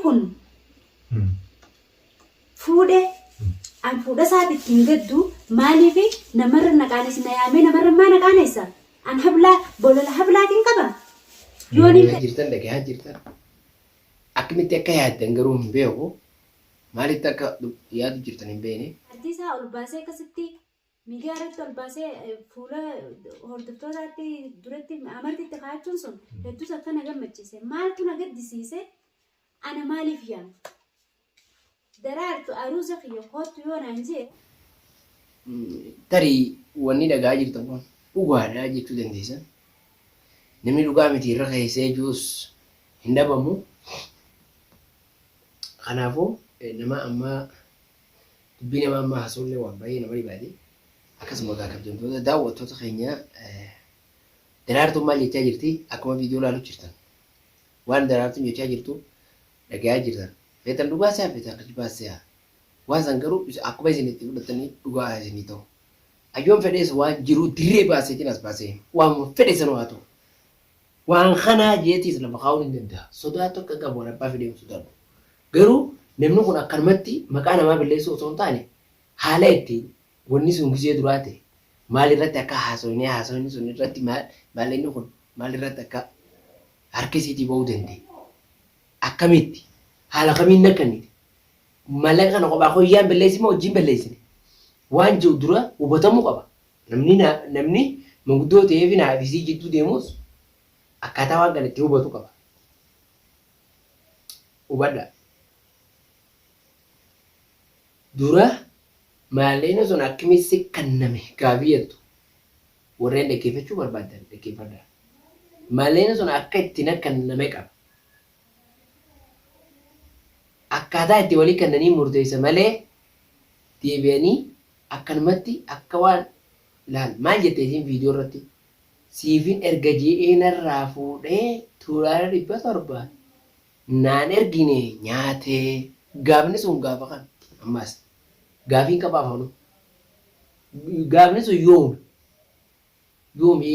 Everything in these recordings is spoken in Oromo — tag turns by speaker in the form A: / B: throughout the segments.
A: kun fuudhe an fuudha isaatitti hin gaddu maaliif namarra na qaanessa na yaamee namarra maa na qaanessa an hablaa bolola hablaatiin qaba yooniin
B: Dhagahaa jirtan dhagahaa jirtan. Akkamitti akka yaaddan garuu hin beeku. Maalitti akka yaadu jirtan hin beekne.
A: Jaartii isaa ol baasee akkasitti miidiyaa irratti ol baasee fuula hordoftootaatti duratti amartitti kaa'achuun sun hedduus akka na gammachiise. Maaltu na gaddisiise? Ana maaliif yaama? Daraartu aruuza kiyya koottu yoo naan jee.
B: Tarii wanni dhaga'aa jirtan kun dhugaadha jechuu dandeessan. Namni dhugaa miti irra keessee jiruus hin dhabamu. Kanaafuu nama ammaa dubbii nama ammaa haasa'ullee waan baay'ee nama dhibaati. Akkasuma egaa kabajamtoota daawwattoota keenya Daraartuun maal jechaa jirti? Akkuma viidiyoo ilaalu jirtan. Waan Daraartuun jechaa jirtu dhagayaa jirtan. Feetan dhugaa se'aa feetan kijibaa se'aa. Waan san garuu akkuma isin itti fudhattanii dhugaa isinii ta'u. Ayyoon fedhees waan jiru dirree baaseetiin as baasee hima. Waanuma fedhe sanuu haa ta'u. Waan kanaa jeetiis lafa kaa'uun hin danda'a. Sodaa tokko hin qabu waan abbaa fedhee hin sodaadhu. Garuu namni kun akkanumatti maqaa namaa balleessuu osoo hin taane haala ittiin wanni sun gizee duraa ta'e maal irratti akka haasoynee haasoyni sun irratti maal maallaqni kun maal irratti akka harka isiitii ba'uu danda'e. Akkamitti? Haala kamiin na kennite? Maallaqa kana kophaa koyyaan balleessine moo wajjin balleessine? Waan jiru dura hubatamuu qaba. Namni na namni manguddoo ta'ee fi naa fi isii jidduu deemus akkaataa waan kana itti hubatu qaba. Hubadhaa. Dura maallaqni sun akkamitti si kenname gaafii jettu warreen dhaggeeffachuu barbaaddan dhaggeeffadhaa. Maallaqni sun akka itti na kenname qaba. Akkaataa itti walii kennanii murteessa malee deebi'anii akkanumatti akka waan laal maal jette isiin viidiyoo irratti siifin erga je'ee narraa fuudhee doolaara 700 naan ergine nyaatee gaafni sun gaafa kami ammaas gaafiin qabaaf anuu gaafni sun yoomi Yoomi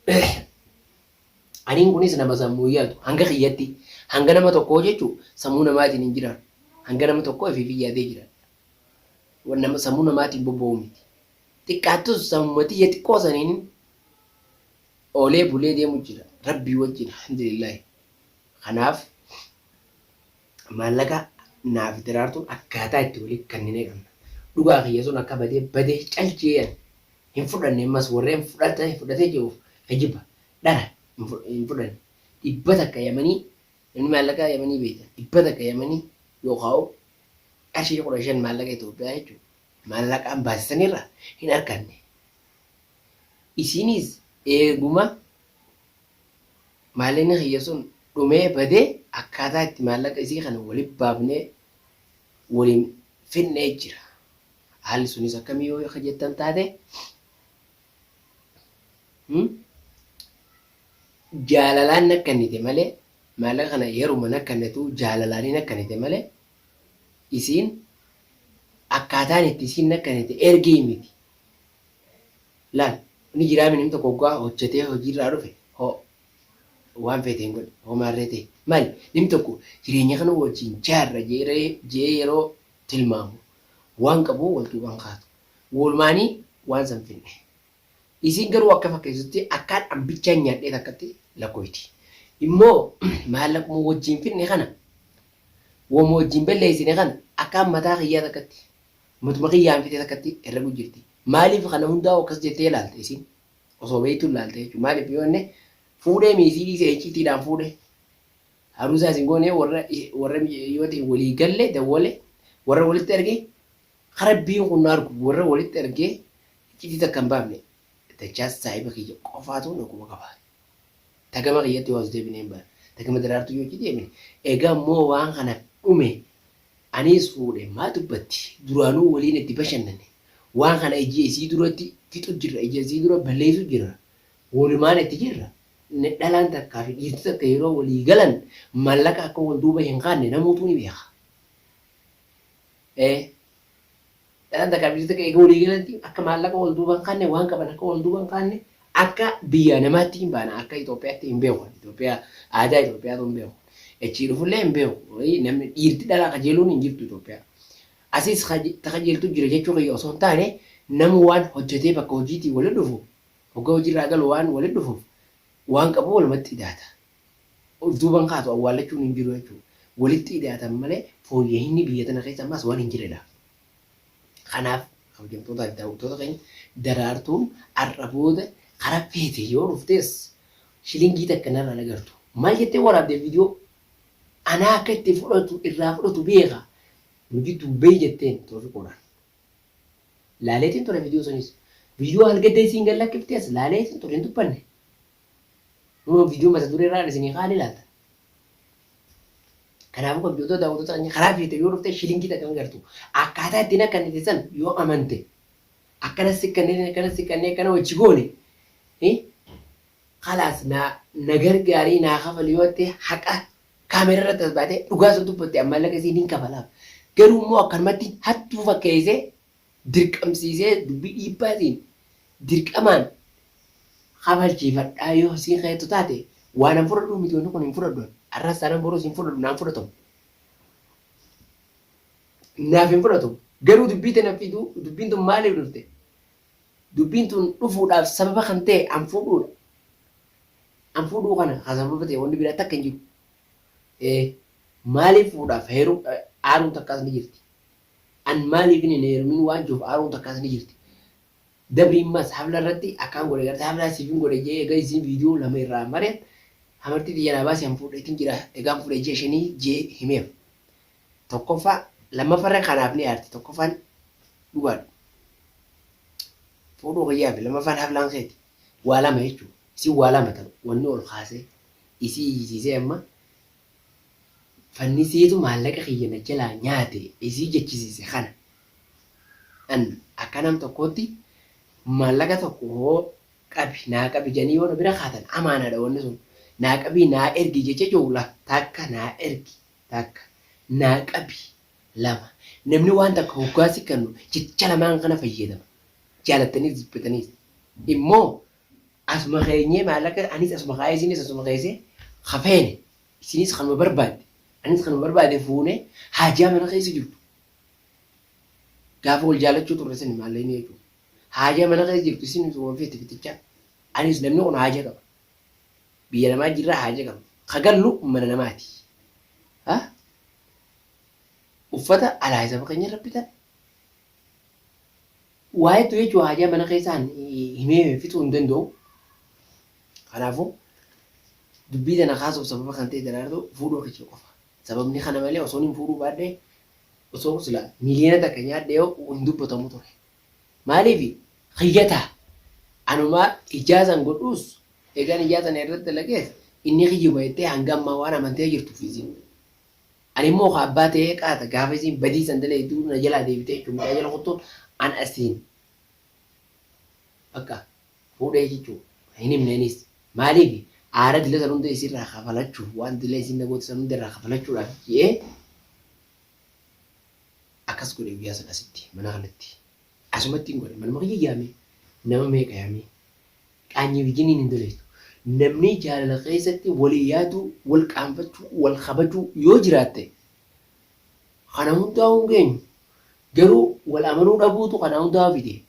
B: ee. Aniin kunis nama sammuu yaaltu hanga kiyyatti hanga nama tokkoo jechuu sammuu namaatiin hin jiraadhu. Hanga nama tokkoo ifiif yaadee jiraadha. Nama sammuu namaatiin bobba'u miti. Xiqqaattus sammuma tiyya xiqqoo saniin oolee bulee deemu jira. Rabbii wajjin alhamdulillahi. Kanaaf maallaqa naaf daraartuun akkaataa itti walii kenninee qabna. Dhugaa kiyya sun akka badee badee cal je'an hin fudhanne ammas warreen fudhate fudhatee jiruuf kijiba dhara hin fudhanne. 100 yamanii namni maallaqa yamanii beektan 100 yamanii yookaan qarshii 15 maallaqa Itoophiyaa jechuudha. Maallaqaan baasisanirra hin arganne. Isinis eeguma Maallaqni kiyya sun dhumee badee akkaataa itti maallaqa isii kana wali baafnee waliin fidnee jira. Haalli sunis akkamii yoo ka jettan taate jaalalaan na kennite malee maallaqa kana yeruma na kennitu jaalalaanii na kennite malee isiin akkaataan itti isiin na kennite ergii miti. Laal ni jiraa mi namni tokko hoggaa hojjatee hojiirraa dhufe hoo waan feete hin godhi hoo maarree ta'e maali namni tokko jireenya kana wajjin jaarra je'ee yeroo tilmaamu waan qabu wal duubaan kaatu walumaanii waan san finne isiin garuu akka fakkeessutti akkaan an bichaan nyaadhee takkatti lakkoyti immoo maallaquma wajjin finne kana wama wajjin balleessine kana akkaan mataa kiyyaa takkatti Matuma kiyyaan fixee takkatti herregu jirti. Maaliif kana hundaa'u akkas jettee ilaalte isiin? Osoo beektuu ilaalte jechuudha. Maaliif yoo inni fuudhee miisii dhiisee icciitiidhaan fuudhe. Haruusaa isin goone warra warra yoo ta'e walii galle dawwale warra walitti erge karabbiin kun na argu warra walitti ergee icciitii takka hin baafne dachaas saahiba kiyya qofaatu na quba qaba. Tagama kiyyatti yoo as deebine hin baane. Tagama daraartuu yoo achi deebine egaa immoo waan kana dhume Aniis fuudhe maa dubbatti duraanuu waliin itti bashannane waan kana ija isii duratti fixu jirra ija isii dura balleessu jirra walumaan itti jirra dhalaan takkaa fi dhiirti takka yeroo walii galan mallaqa akka wal duuba hin kaanne namuutuu ni beeka ee dhalaan takkaa fi dhiirti takka eega walii galanti akka maallaqa wal duuba hin kaanne waan qaban akka wal duuba hin kaanne akka biyya namaatti hin baana akka Itoophiyaatti hin beeku Itoophiyaa aadaa Itoophiyaatu hin beeku. Achii dhufullee hin beeku. Namni dhiirti dhalaa kajeeluun hin jirtu Itoophiyaa. Asiis kajeeltu jira jechuu kiyya osoo hin taane, namu waan hojjetee bakka hojiitii walitti dhufu, hoggaa hojiirraa galu waan walitti dhufuuf, waan qabu walumatti idaata. Of duuban kaatu awwaallachuun hin jiru jechuudha. Walitti idaatan malee fooyya'inni biyya tana keessa ammaas waan hin jirredha. Kanaaf, kabajamtootaa fi daawwattoota keenya, Daraartuun har'a booda karaa feete yoo dhuftes shilingii takka narraa hin agartu. Maal jettee waraabde viidiyoo? Anaa akka itti fudhatu irraa fudhatu beeka. Nu jidduu bahi jetteen Toofiqoodhaan. Laaleetiin ture viidiyoo sanis. Viidiyoo halgadda isiin gad lakkiftes laaleetiin ture, hin dubbanne. Numa viidiyoo mata duree irraan isinii kaan ilaalta. Kanaafuu, kabajamtoota daawwattoota keenya, karaa feete yoo dhufte shilingii takka hin agartu. Akkaataa ittiin akka inni san yoo amante, akkana sikkannee, akkana sikkannee, akkana wajji goone, kalaas naa na gargaarii naa kafali yoo jette, haqa kaameera irratti as baatee dhugaa sun dubbatte, amma maallaqa isiin hin kafalaaf. Garuu immoo akkanumatti hattuu fakkeessee dirqamsiisee dubbii dhiibbaatiin dirqamaan kafalchiifadhaa yoo siin keettu taate, waan an fudhadhuu miti. Wanni kun hin fudhadhu. Arras taanaan borus hin fudhadhu, naan fudhatamu. Naaf hin fudhatamu. Garuu dubbii tana fiduu, dubbiin tun maaliif dhufte? Dubbiin tun dhufuudhaaf sababa kan ta'e an fuudhuudha. An fuudhuu kana kan sababa ta'e, wanni biraa takka hin jiru. Maaliif fuudhaaf heeru aaruun takkaas ni jirti. An maaliif hin heerumin waan jiruuf aaruun takkaas ni jirti. Dabriin mas hafla irratti akkaan godhe gartee, haflaa siifin godhe jee. Egaa isiin viidiyoo lama irraa mareen hamartii xiyya naa baasee, an fuudheetiin jira, egaan fuudhee ji'a 5 jee himeef. Tokkoffaa, lammaffarra kanaaf ni aarti. Tokkoffaan dhugaadha. Fuudhuu kiyyaa fi lammaffaan haflaan keeti. Waa lama jechuudha. Isin waa lama ta'u wanni ol kaasee isii iyyisiisee, amma fannisiitu maallaqa kiyya na jalaa nyaate isii jechisiise kana. An akka nam tokkootti maallaqa tokko hoo qabi naa qabi jedhanii yoo na bira kaatan, amaanaadha wanni sun. Naa qabii, naa ergi jecha jiru la takka, naa ergi takka, naa qabi lama. Namni waan takka hoggaa si kennu jecha lamaan kana fayyadama. Jaalattaniis jibbitaniis. Immoo asuma keenyee maallaqa anis asuma kaa'ee isinis asuma keessee hafeene, isinis kanuma barbaadde anis kanuma barbaade fuunee haajaa mana keessa jirtu. Gaafa wal jaalachuu turre sani maallaqni jechuudha. Haajaa mana keessa jirtu isin waan feete fitichaa. Anis namni kun haajaa qaba. Biyya namaa jirra, haajaa qaba. Ka gallu mana namaati. Ha? Uffata alaa isa keenya irra bitan. Waa hedduu jechuun haajaa mana keessaan himee fixuu hin danda'u. Kanaafuu, dubbii tana kaasuuf sababa kan ta'e Daraartuu fuudhuu kiyya qofa. Sababni kana malee osoo hin fuudhuu baadhee, osoo sila 1 miiliyoona nyaadhee hin dubbatamu ture. Maaliif kiyyataa anumaa ijaazan godhuus, egaan ijaazan irratti dalagees inni kiyyuma jettee hanga ammaa waan amantee jirtuuf isiin. Ani immoo ka abbaa ta'ee qaata gaafa isiin badii san dalayduu na jalaa deebitee jechuun mucaa jala kuttuun an asiin bakka fuudhee jechuun hin himneenis. Maaliif aara dila san hunda isiirraa kafalachuuf, waan dila isiin na goote san hunda irraa kafalachuudhaaf je'ee akkas godhe. Guyyaa san asitti mana kanatti asumatti hin godhe. Manuma kiyya yaamee, nama meeqa yaamee, qaanyii wajjiniin hin daleessu. Namni jaalala keessatti walii yaaduu, wal qaanfachuu, wal kabajuu yoo jiraatte kana hundaa hin geenyu. Garuu wal amanuu dhabuutu kana hundaa fide.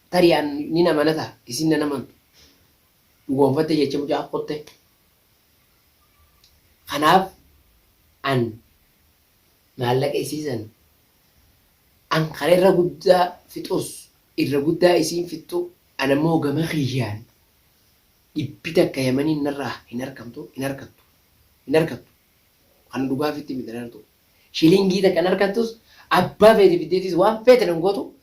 B: Tarii an nin amanata, isin nan amantu. Dhugoonfatte jecha mucaa qotte. Kanaaf an maallaqa isiisan an kana irra guddaa fixus, irra guddaa isiin fixxu, an ammoo gama kiyyaan 100 Yamaniin narraa hin argamtu, hin argattu, hin argattu. Kana dhugaa fitti miti darartu. Shilingii takka hin argattus, abbaa feete fiddeetis waan feete nan gootu,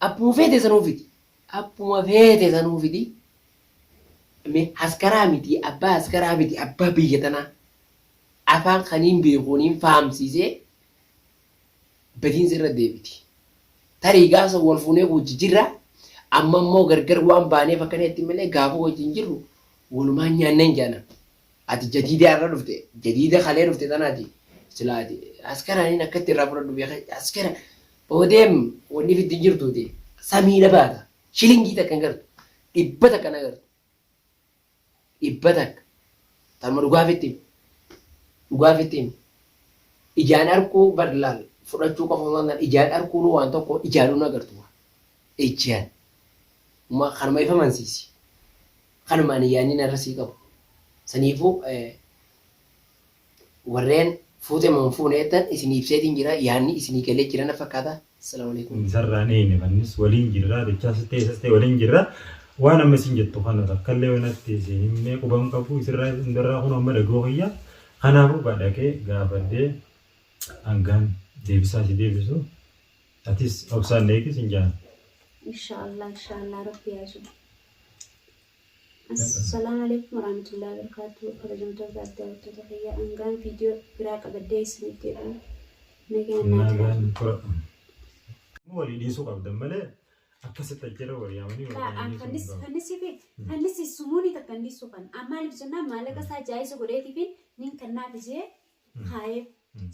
B: abbuma feete sanuu fidi. Abbuma feete sanuu fidi. Mee askaraa miti, abbaa askaraa miti, abbaa biyya tanaa. Afaan kaniin beekuuniin fahamsiisee badiinsa irra deebiti. Tarii gaafa wal fuunee wajji jirra, amma immoo gargar waan baaneef akkana itti malee gaafa wajjin jirru walumaan nyaanneen jaanan. Ati jadiida irra dhufte, jadiida kalee dhufte tanaati. Sila ati askaraniin akkatti irraa fudhadhu beeka askara boodeem wanni fiddi hin jirtuuti. Samiidha baata. Shilingii takka hin gartu. 100 hin agartu. 100. Tanuma dhugaa fitti. Dhugaa fitti himi. Ijaan arkuu bar laal fudhachuu qofa osoo hin taane ijaan arkuunuu waan tokko ijaanuu hin agartu. Ijaan. Uma kanuma ifa mansiisi. Kanuma ani yaadni narra sii qabu. Saniifuu warreen fuute moo hin fuune jettan isinii ibseetiin jira yaadni isinii galee jira na fakkaata. Assalaamu alaikum.
C: Isarraa hin eeyne fannis waliin jirra dachaas ta'e isas ta'e waliin jirra waan amma isin jettu kana takkallee wanatti isin himnee quban qabu isirraa hundarraa kun amma dhagoo kiyya kanaafuu gaa dhaqee gaafadhee hangaan deebisaa si deebisu atis obsaan na eegi sin jaan.
A: Inshaallah inshaallah rabbi haa jiru. Assalaamu alaikum warahmatullahi wabarakatuh. Kabajamtoota daawwattoota kiyya hangaan viidiyoo biraa qabadhee isiniif deebi'u nagaan naa tura.
C: Nagaan tura. Walii dhiisuu qabdan malee akkasitti ajjara walii yaamanii walii dhiisuu hin qabu.
A: Fannisii fi fannisi sumuunii takka hin dhiisuu kan maaliif jennaan maallaqa isaa jaayisa godheetiifin nin kannaaf jee kaayee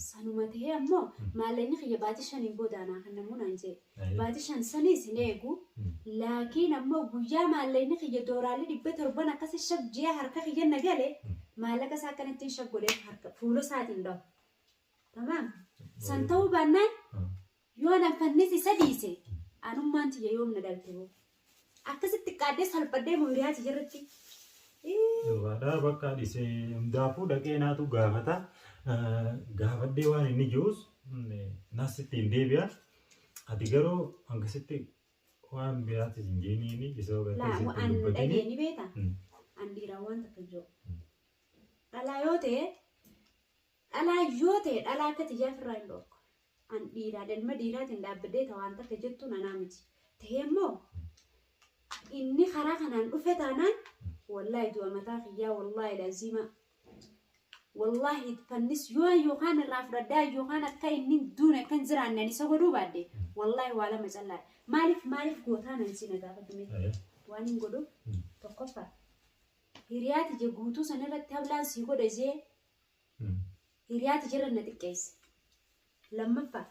A: sanuma ta'ee ammoo maallaqni kiyya baatii 5n booda anaa kennamuu naan jee. Baatii 5 saniis hin eegu. Laakiin ammoo guyyaa maallaqni kiyya dooraalli 700 akkasi shab jee harka kiyya na gale maallaqa isaa akkanattiin shab godhee harka fuula isaatiin dhahu. Tamaam. San ta'uu baannaan yoo anan fannis isa dhiise anummaan tiyya yoom na dhalte hoo. Akkasitti xiqqaadhee salphadhee moo hiriyaa tiyya irratti.
C: Dhugaadha bakka dhise hundaafuu dhaqee naatu gaafata. Gaafadhee waan inni jiruus nas ittiin deebi'a. Ati garuu hangasitti waan biraatis hin jeeniini isa
A: Laa
C: gartee sitti
A: an
C: hin dubbatini.
A: dhageeni beeta. An dhiiraa waan takka jiru. Dhalaa yoo ta'e Dhalaa yoo ta'e dhalaa akka tiyyaa firraa hin dhorku. An dhiiraa ilma dhiiraatiin dhaabbadhee ta waan takka jettuun anaa miti. Ta'ee immoo inni karaa kanaan dhufe taanaan wallaahi du'a mataa kiyyaa wallaahi laziima wallaahi fannis yoo yookaan irraa fudhadhaa yookaan akka inni hin duune akka hin jiraanne ani isa godhuu baadhe wallaahi waa lama callaadha. Maaliif maaliif gootaa nan si na gaafadhu mee waan hin godhu tokkoffaa hiriyaa tiyya guutuu san irratti hablaan sii godha jee hiriyaa tiyya irra na xiqqeesse. Lammaffaa